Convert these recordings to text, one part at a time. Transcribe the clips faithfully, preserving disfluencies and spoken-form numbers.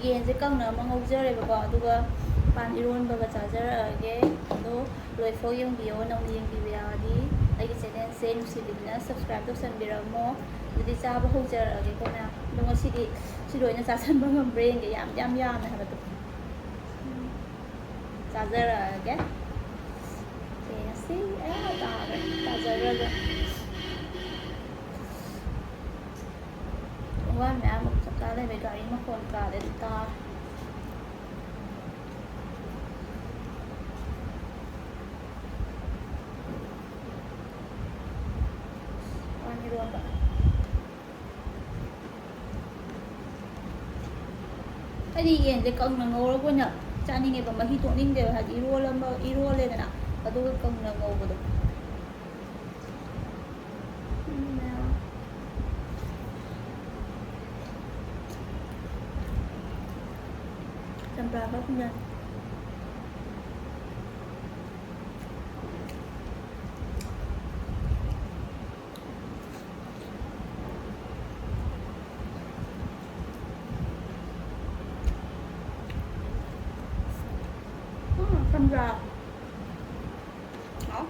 ꯌꯦꯟꯁꯦ ꯀꯪꯅ ꯑꯃ ꯉꯧꯖꯔꯦꯕꯀꯣ, ꯑꯗꯨꯒ ꯄꯥꯟ ꯏꯔꯣꯟꯕꯒ ꯆꯥꯖꯔꯛꯑꯒꯦ꯫ ꯑꯗꯣ ꯂꯣꯏꯐꯥꯎ ꯌꯦꯡꯕꯤꯌꯣ꯫ ꯅꯧꯅ ꯌꯦꯡꯕꯤꯕ ꯌꯥꯎꯔꯗꯤ ꯑꯩꯒꯤ ꯆꯦꯅꯦꯜꯁꯦ ꯅꯨꯡꯁꯤꯕꯤꯗꯨꯅ ꯁꯕꯁꯀ꯭ꯔꯥꯏꯕ ꯇꯧꯁꯟꯕꯤꯔꯝꯃꯣ꯫ ꯑꯗꯨꯗꯤ ꯆꯥꯕ ꯍꯧꯖꯔꯛꯑꯒꯦꯀꯣ ꯃꯌꯥꯝ꯫ ꯑꯗꯣ ꯉꯁꯤꯗꯤ ꯁꯤ ꯂꯣꯏꯅ ꯆꯥꯁꯟꯕ ꯉꯝꯕ꯭ꯔꯥ ꯌꯦꯡꯒꯦ꯫ ꯌꯥꯝ ꯌꯥꯝ ꯌꯥꯝꯃꯦ ꯍꯥꯏꯕꯗꯣ꯫ ꯆꯥꯖꯔꯛꯑꯒꯦ꯫ ꯌꯦꯡꯉꯁꯤ꯫ ꯑꯥ, ꯇꯥꯔꯦ꯫ ꯇꯥꯖꯈ꯭ꯔꯒ꯫ ꯊꯣꯡꯒꯥꯟ ꯃꯌꯥꯝ ꯆꯞ ꯆꯥ ꯂꯩꯕꯩ ꯒꯥꯔꯤ ꯃꯈꯣꯟ ꯀꯥꯗꯗꯤ ꯇꯥꯔꯦ꯫ ꯄꯥꯟ ꯏꯔꯣꯟꯕ꯫ ꯑꯩꯗꯤ ꯌꯦꯟꯁꯦ ꯀꯪꯅ ꯉꯧꯔꯒ ꯑꯣꯏꯅ ꯆꯥꯅꯤꯡꯉꯦꯕ, ꯃꯍꯤ ꯇꯣꯠꯅꯤꯡꯗꯦꯕ꯫ ꯍꯥꯏꯗꯤ ꯏꯔꯣꯜꯂꯝꯕ, ꯏꯔꯣꯜꯂꯦꯗꯅ, ꯑꯗꯨꯒ ꯀꯪꯅ ꯉꯧꯕꯗꯣ꯫ ꯆꯝꯄ꯭ꯔꯥ ꯈꯔ ꯁꯨꯝꯖꯜꯂꯦ꯫ ꯎꯝ, ꯆꯝꯄ꯭ꯔꯥ꯫ ꯍꯥꯎ꯫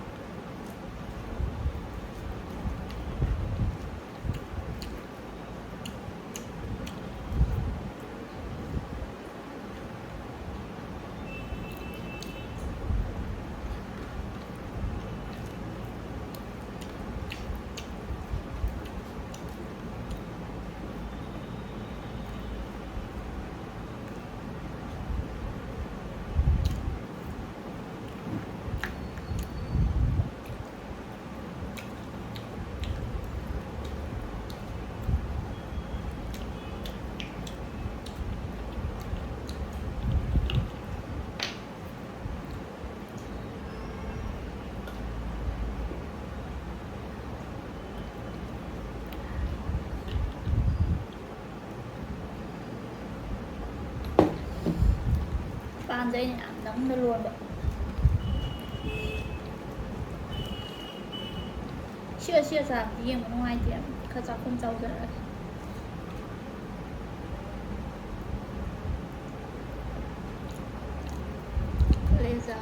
ꯄꯥꯟꯁꯦ ꯑꯩꯅ ꯌꯥꯝ ꯅꯝꯅ ꯂꯣꯟꯕ꯫ ꯁꯤ, ꯁꯤ ꯑꯆꯥꯔꯗꯤ ꯌꯦꯡꯕ ꯅꯨꯡꯉꯥꯏꯇꯦ꯫ ꯈꯔ ꯆꯥꯛꯈꯨꯝ ꯆꯥꯎꯖꯔꯛꯑꯒꯦ꯫ ꯆꯥ꯫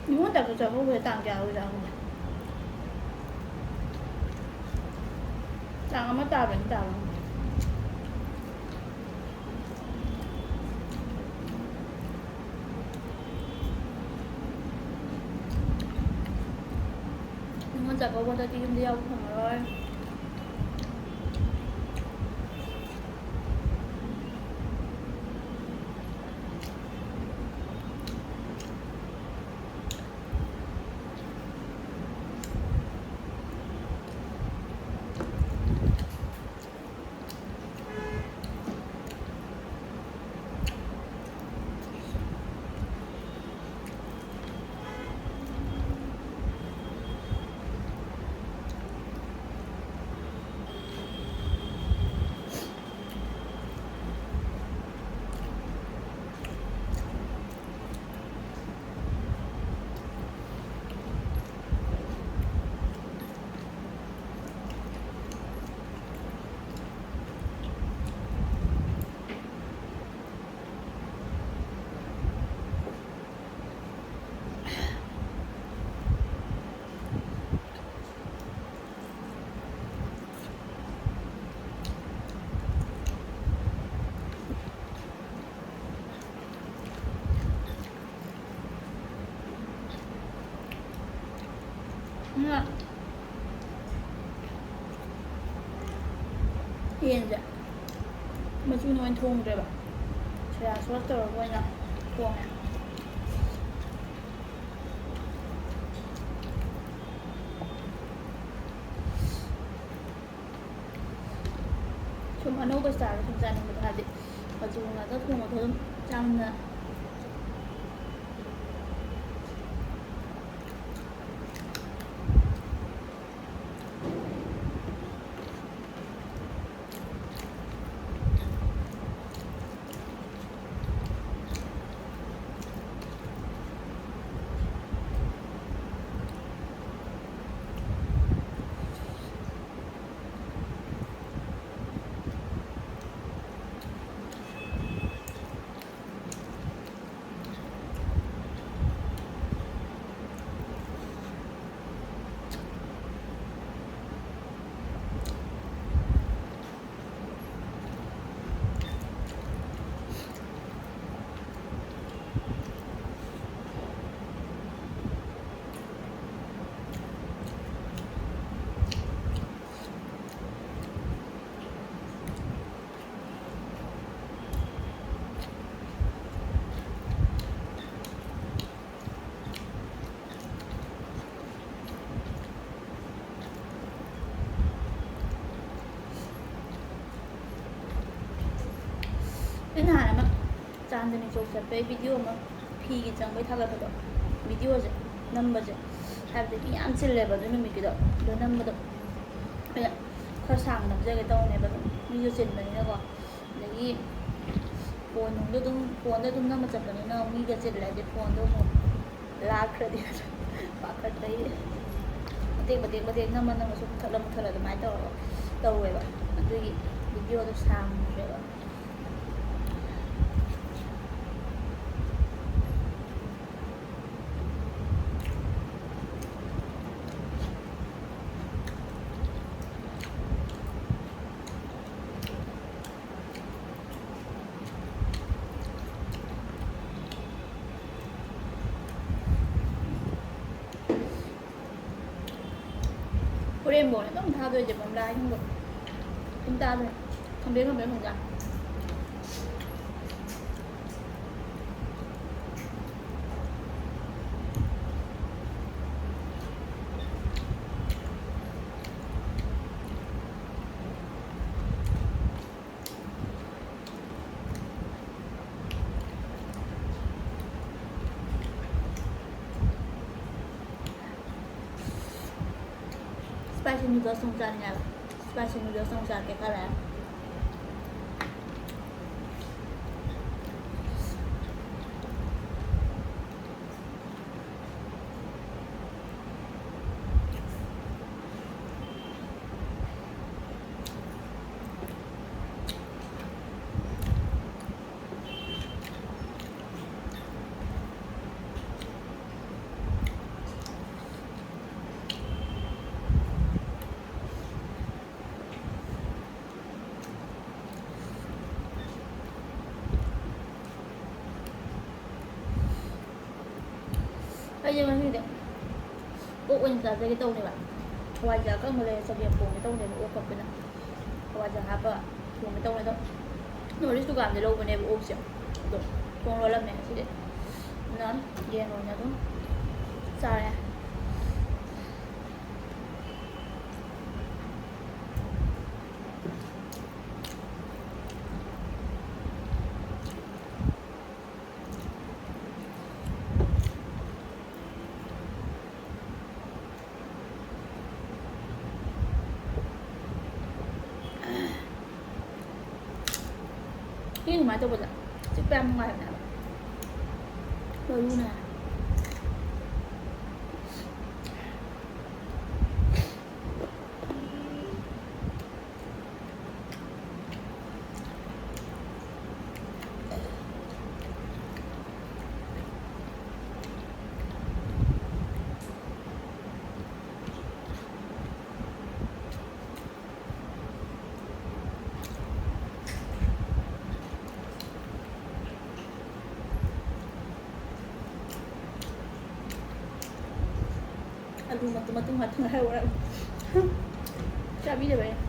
ꯅꯤꯉꯣꯜ ꯆꯥꯛꯀꯧ ꯆꯥꯛꯀꯧꯕꯁꯦ ꯇꯥꯡ ꯀꯌꯥ ꯑꯣꯏꯖꯥꯠꯅꯣ? ꯇꯥꯡ ꯑꯃ ꯇꯥꯕ꯭ꯔꯥ, ꯑꯅꯤ ꯇꯥꯕ꯭ꯔꯥ? ꯅꯤꯉꯣꯜ ꯆꯥꯛꯀꯧꯕꯗꯗꯤ ꯌꯨꯝꯗ ꯌꯥꯎꯕ ꯐꯪꯉꯔꯣꯏ꯫ ꯌꯦꯟꯁꯦ ꯃꯆꯨꯅ ꯑꯣꯏꯅ ꯊꯣꯡꯗ꯭ꯔꯦꯕ, ꯁꯣꯌꯥ ꯁꯣꯁ ꯇꯧꯔꯒ ꯑꯣꯏꯅ ꯊꯣꯡꯉꯦ꯫ ꯑꯅꯧꯕ ꯁ꯭ꯇꯥꯏꯜꯗ ꯁꯨꯝ ꯆꯥꯅꯤꯡꯕꯗꯣ, ꯍꯥꯏꯕꯗꯤ ꯃꯆꯨ ꯉꯥꯛꯇ ꯊꯣꯡꯕꯗꯣ ꯑꯗꯨꯝ ꯌꯥꯝꯅ ꯑꯩ ꯅꯍꯥꯟ ꯑꯃ ꯆꯥꯟꯗꯅꯤ ꯆꯧꯛ ꯆꯠꯄꯩ ꯚꯤꯗꯤꯑꯣ ꯑꯃ, ꯐꯤꯒꯤ ꯆꯪꯕꯩ ꯊꯥꯒꯠꯄꯗꯣ, ꯚꯤꯗꯤꯑꯣꯁꯦ ꯅꯝꯕꯁꯦ, ꯍꯥꯏꯕꯗꯤ ꯃꯤ ꯌꯥꯝ ꯆꯤꯜꯂꯦꯕ ꯑꯗꯨ ꯅꯨꯃꯤꯠꯀꯤꯗꯣ꯫ ꯑꯗꯣ ꯅꯝꯕꯗꯣ ꯑꯩꯅ ꯈꯔ ꯁꯥꯡꯅ ꯅꯝꯖꯒꯦ ꯇꯧꯕꯅꯦꯕ, ꯑꯗꯨꯝ ꯃꯤꯁꯨ ꯆꯤꯟꯕꯅꯤꯅꯀꯣ꯫ ꯑꯗꯒꯤ ꯐꯣꯟ ꯅꯨꯡꯗꯣ ꯑꯗꯨꯝ, ꯐꯣꯟꯗ ꯑꯗꯨꯝ ꯅꯝꯃ ꯆꯠꯄꯅꯤꯅ ꯃꯤꯒ ꯆꯤꯜꯂꯗꯤ ꯐꯣꯟꯗꯣ ꯑꯃꯨꯛ ꯂꯥꯛꯈ꯭ꯔꯗꯤ ꯄꯥꯈꯠꯄꯒꯤ ꯃꯇꯦꯛ ꯃꯇꯦꯛ ꯃꯇꯦꯛ ꯅꯝꯃ ꯅꯝꯃ ꯁꯨꯝ ꯃꯨꯊꯠꯂ ꯃꯨꯊꯠꯂ ꯑꯗꯨꯃꯥꯏꯅ ꯇꯧꯔꯒ ꯇꯧꯋꯦꯕ꯫ ꯑꯗꯨꯒꯤ ꯚꯤꯗꯤꯑꯣꯗꯣ ꯁꯥꯡꯗ꯭ꯔꯦꯕ꯫ ꯍꯣꯔꯦꯟꯐꯥꯎꯅꯦ ꯑꯗꯨꯝ ꯊꯥꯗꯣꯏꯁꯦ ꯕꯝꯕ꯭ꯂꯥ ꯑꯍꯤꯡꯕ꯫ ꯑꯗꯨꯝ ꯇꯥꯗꯣꯏꯅꯦ꯫ ꯈꯝꯕꯦ ꯈꯝꯕꯦ ꯈꯣꯡꯖꯥ꯫ Spicy noodles ꯑꯃꯨꯛ ꯆꯥꯅꯤꯡꯉꯦ ꯍꯥꯏꯕ꯫ Spicy noodles ꯑꯃꯨꯛ ꯆꯥꯔꯛꯀꯦ ꯈꯜꯂꯦ꯫ ꯑꯩꯁꯦ ꯉꯁꯤꯗꯤ ꯑꯣꯛ ꯑꯣꯏꯅ ꯆꯥꯖꯒꯦ ꯇꯧꯅꯦꯕ꯫ ꯍꯋꯥꯏꯖꯥꯔ ꯑꯀꯪꯕ ꯂꯩꯔ ꯆꯒꯦꯝ ꯄꯣꯝꯒꯦ ꯇꯧꯅꯦꯕ, ꯑꯣꯛ ꯈꯛꯇꯅ꯫ ꯍꯋꯥꯏꯖꯥꯔ ꯍꯥꯞꯄ ꯊꯣꯡꯒꯦ ꯇꯧꯅꯦ ꯑꯗꯣ, ꯅꯣꯔꯠ ꯏꯁ ꯗꯨꯀꯥꯟꯗ ꯂꯧꯕꯅꯦꯕ ꯑꯣꯛꯁꯦ꯫ ꯑꯗꯣ ꯊꯣꯡ ꯂꯣꯜꯂꯝꯃꯦ ꯉꯁꯤꯗꯤ꯫ ꯑꯗꯨꯅ ꯌꯦꯟ ꯑꯣꯏꯅ ꯑꯗꯨꯝ ꯆꯥꯔꯦ꯫ ꯁꯤ ꯑꯗꯨꯃꯥꯏꯅ ꯇꯧꯕꯗ ꯆꯤꯛꯄ ꯌꯥꯝ ꯅꯨꯡꯉꯥꯏꯕꯅꯦꯕ꯫ ꯃꯔꯨꯅ꯫ ꯑꯂꯨ ꯃꯇꯨꯝ ꯃꯇꯨꯝ ꯉꯥꯛꯇ ꯉꯥꯏꯍꯧꯔꯕ꯫ ꯆꯥꯕꯤꯗꯕ ꯑꯩꯅ꯫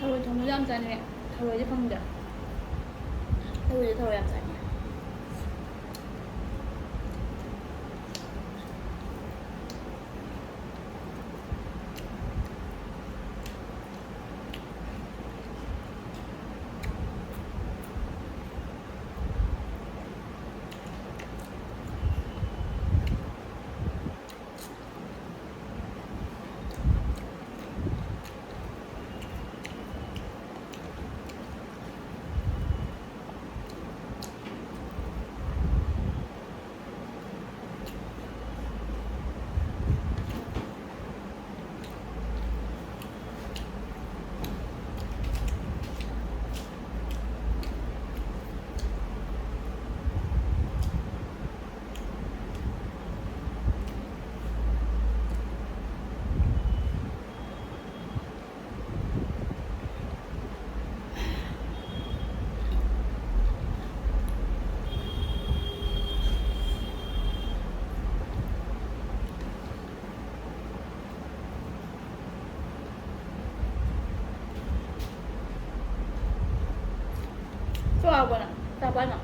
ꯊꯔꯣꯏ ꯊꯣꯡꯕꯁꯨ ꯌꯥꯝ ꯆꯥꯅꯤꯡꯉꯦ꯫ ꯊꯔꯣꯏꯁꯦ ꯐꯪꯗꯦ꯫ ꯑꯩꯈꯣꯏꯁꯦ ꯊꯔꯣꯏ ꯌꯥꯝ ꯆꯥꯅꯤꯡꯉꯦ꯫ ꯆꯥꯎꯕꯅ ꯆꯥꯕꯅ꯫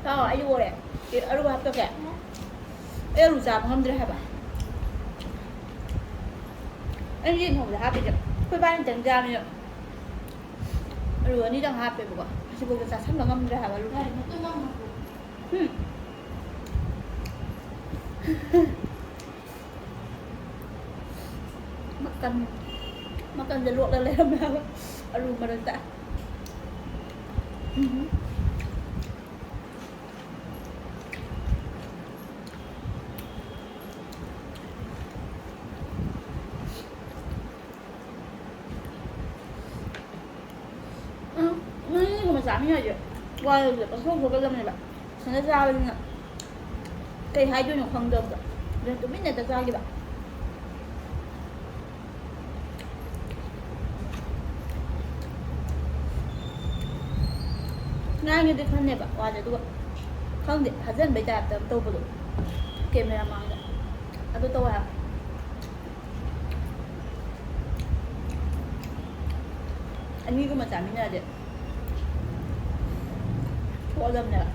ꯆꯥꯎ ꯑꯩ ꯑꯣꯏꯔꯦ꯫ ꯑꯦ, ꯑꯂꯨ ꯍꯥꯞꯇꯣꯛꯀꯦ꯫ ꯑꯩ ꯑꯂꯨ ꯆꯥꯕ ꯉꯝꯗ꯭ꯔꯦ ꯍꯥꯏꯕ꯫ ꯑꯩ ꯌꯦꯟ ꯊꯣꯡꯕꯗ ꯍꯥꯞꯄꯤꯁꯦ ꯑꯩꯈꯣꯏ ꯕꯥꯅꯤꯇꯪ ꯆꯥꯕꯅꯤꯅ ꯑꯂꯨ ꯑꯅꯤꯗꯪ ꯍꯥꯞꯄꯦꯕꯀꯣ꯫ ꯑꯁꯤꯐꯥꯎꯗ ꯆꯥꯁꯟꯕ ꯉꯝꯗ꯭ꯔꯦ ꯍꯥꯏꯕ ꯑꯂꯨ꯫ ꯎꯝ꯫ ꯃꯀꯟ, ꯃꯀꯟꯁꯦ ꯂꯣꯠꯂ ꯂꯩꯔꯝꯃꯦ ꯍꯥꯏꯕ ꯑꯂꯨ ꯃꯔꯛꯇ꯫ ꯎꯝ꯫ ꯎꯝ, ꯅꯣꯏꯅꯤꯒꯨꯝꯕ ꯆꯥꯃꯤꯟꯅꯔꯗꯤ ꯋꯥꯔꯤꯁꯦ ꯄꯪꯊꯣꯛ ꯊꯣꯛꯀꯗꯕꯅꯦꯕ꯫ ꯏꯊꯟꯇ ꯆꯥꯕꯅꯤꯅ ꯀꯩ ꯍꯥꯏꯗꯣꯏꯅꯣ ꯈꯪꯗꯕꯗꯣ꯫ ꯑꯗꯨꯅ ꯇꯨꯃꯤꯟꯅ ꯍꯦꯛꯇ ꯆꯥꯈꯤꯕ꯫ ꯉꯥꯡꯉꯦꯗꯤ ꯈꯟꯅꯦꯕ ꯋꯥꯁꯦ, ꯑꯗꯨꯒ ꯈꯪꯗꯦ, ꯐꯥꯖꯟꯕꯩ ꯇꯥꯏꯞꯇ ꯑꯃ ꯇꯧꯕꯗꯣ ꯀꯦꯃꯦꯔꯥ ꯃꯥꯡꯗ꯫ ꯑꯗꯨ ꯇꯧꯋꯦ ꯍꯥꯏꯕ꯫ ꯑꯅꯤꯒꯨꯝꯕ ꯆꯥꯃꯤꯟꯅꯔꯗꯤ ꯊꯣꯛꯑꯗꯕꯅꯦꯕ꯫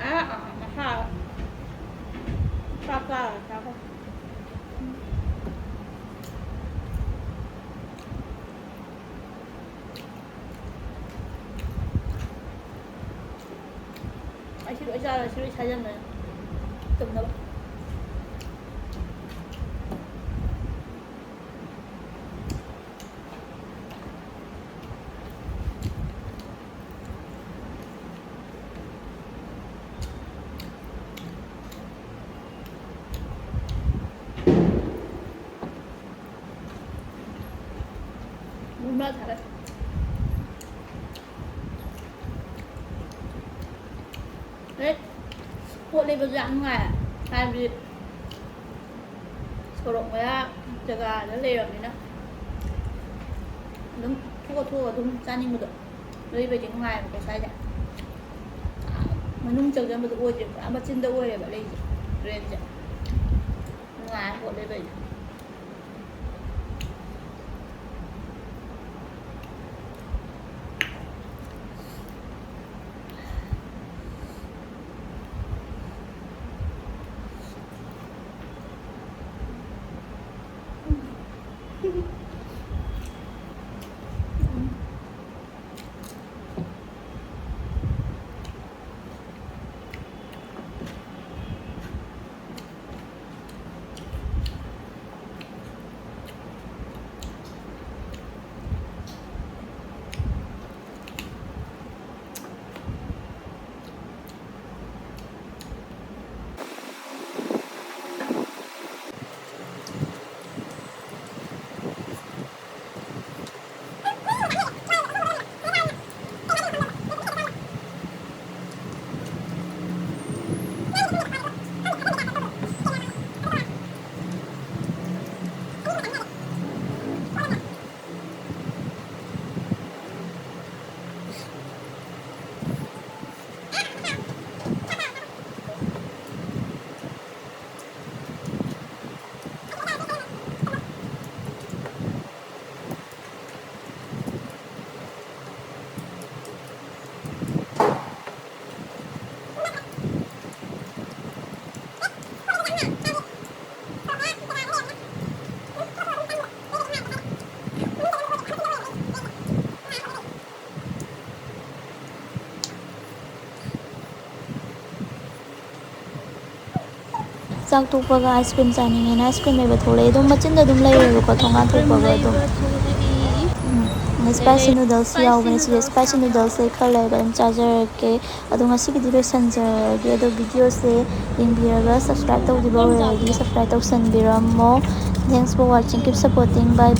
ꯑꯥ, ꯑꯥ, ꯃꯈꯥ ꯆꯥꯛ ꯆꯥꯔꯒ ꯆꯥꯈꯣ꯫ ꯑꯩ ꯁꯤ ꯂꯣꯏ ꯆꯥꯔꯒ ꯁꯤ ꯂꯣꯏ ꯁꯥꯏꯖꯟꯗꯣꯏꯅꯦ꯫ ꯇꯨꯝꯅꯕ꯫ ꯃꯨꯟꯕ ꯊꯥꯔꯦ꯫ ꯑꯗꯩ ꯄꯣꯠ ꯂꯩꯕꯁꯨ ꯌꯥꯝ ꯅꯨꯡꯉꯥꯏ꯫ ꯍꯥꯏꯕꯗꯤ ꯁꯣꯔꯣꯛ ꯃꯌꯥ ꯖꯒꯥꯗ ꯂꯩꯔꯕꯅꯤꯅ ꯑꯗꯨꯝ ꯊꯣꯛꯑ ꯊꯣꯛꯑ ꯑꯗꯨꯝ ꯆꯥꯅꯤꯡꯕꯗꯣ ꯂꯩꯕꯩꯗꯤ ꯅꯨꯡꯉꯥꯏꯌꯦꯕꯀꯣ ꯁ꯭ꯋꯥꯏꯁꯦ꯫ ꯃꯅꯨꯡ ꯆꯪꯁꯤꯟꯕꯗꯣ ꯑꯣꯏꯗ꯭ꯔꯦ, ꯄꯨꯔꯥ ꯃꯆꯤꯟꯗ ꯑꯣꯏꯔꯦꯕ ꯂꯩꯁꯦ, ꯔꯦꯟꯁꯦ꯫ ꯅꯨꯡꯉꯥꯏ ꯄꯣꯠ ꯂꯩꯕꯩꯗꯤ꯫ ꯆꯥꯛ ꯇꯣꯛꯄꯒ ꯑꯥꯏꯁ ꯀ꯭ꯔꯤꯝ ꯆꯥꯅꯤꯡꯉꯦꯅ ꯑꯥꯏꯁ ꯀ꯭ꯔꯤꯝ ꯂꯩꯕ ꯊꯣꯛꯂꯛꯑꯦ꯫ ꯑꯗꯨꯝ ꯃꯆꯤꯟꯗ ꯑꯗꯨꯝ ꯂꯩꯔꯦꯕꯀꯣ, ꯊꯣꯡꯒꯥꯟ ꯊꯣꯛꯄꯒ ꯑꯗꯨꯝ꯫ ꯎꯝ, ꯁ꯭ꯄꯥꯏꯁꯤ ꯅꯨꯗꯜꯁ ꯌꯥꯎꯕꯅꯦ ꯁꯤꯁꯦ꯫ ꯁ꯭ꯄꯥꯏꯁꯤ ꯅꯨꯗꯜꯁꯁꯦ ꯈꯔ ꯂꯩꯔꯒ ꯑꯗꯨꯝ ꯆꯥꯖꯔꯛꯀꯦ꯫ ꯑꯗꯣ ꯉꯁꯤꯒꯤꯗꯤ ꯂꯣꯏꯁꯟꯖꯔꯒꯦ꯫ ꯑꯗꯣ ꯚꯤꯗꯤꯑꯣꯁꯦ ꯌꯦꯡꯕꯤꯔꯒ subscribe ꯇꯧꯗ꯭ꯔꯤꯕ ꯑꯣꯏꯔꯗꯤ subscribe ꯇꯧꯁꯟꯕꯤꯔꯝꯃꯣ꯫ Thanks for watching, keep supporting, bye bye꯫